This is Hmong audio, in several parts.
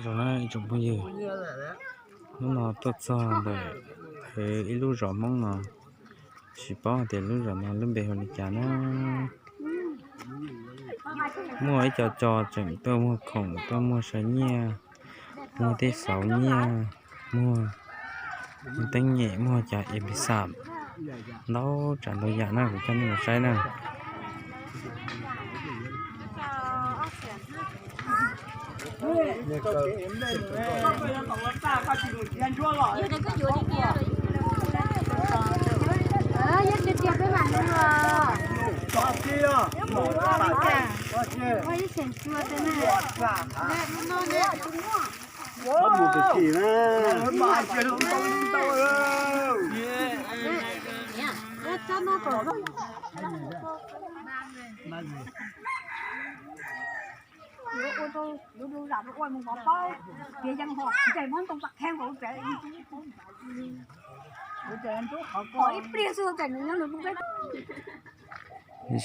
Zoo na ib tsoom phooj ywg, hnub no tuaj txog ntawm ib lub zos Hmoob no, tsis paub hais tias lub zos no lub npe hu li cas na. Muaj ib co tseem tuaj muag khoom, tuaj muag saw nyiaj, muag tej xauv nyiaj, muag teeb nyem, muag cov ib pis xam, ntau tsav ntau yam na, kuv coj nej los saib na.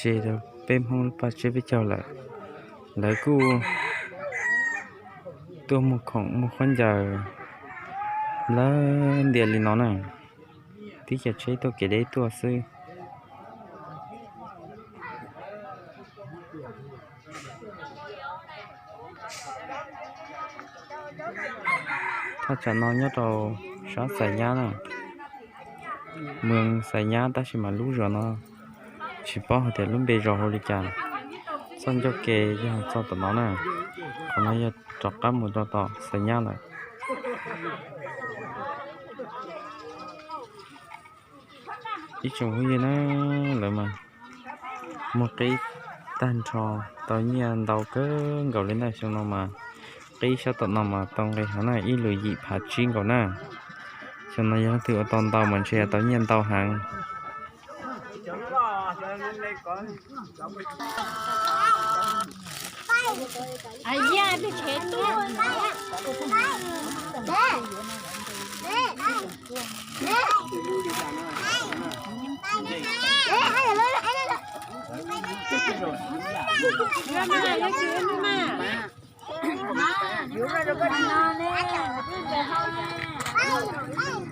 Ze rau peb Hmoob lub paj tseb peb caug lawm, lawv kuj tuaj muag khoom muag khaub ncaws lawm ntiag li no na, tib co tsheb tuaj kev deb tuaj xwb. Thaj tsam no nyob rau sab Xais Nyab na, moos Xais Nyab, tab sis mas lub zos no tsis paub hais tias lub npe zos hu li cas. Txoj ncauj ke yog txoj tom no na, qhov no yog rov qab mus rau tom Xais Nyab lawm. Ib tsoom phooj ywg na, lawv mas muag qib tag nrho, tau nyiaj ntau kawg nkaus li na. Xyoo no mas qib sab tom no mas tau nqi heev na, ib lus yim phav tsib nkaus na. Xyoo no yog leej twg ua tau ntau mas ntshe tau nyiaj ntau heev.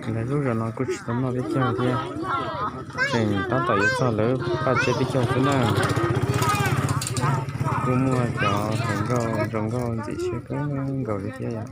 Lawv lub zos no kuj tsis tau noj peb caug thiab, tseem tab tom yuav txog lawv paj tseb peb caug xwb na. Kuj muaj cov hluas nkauj zoo nkauj ntxim siab kawg nkaus li thiab yom.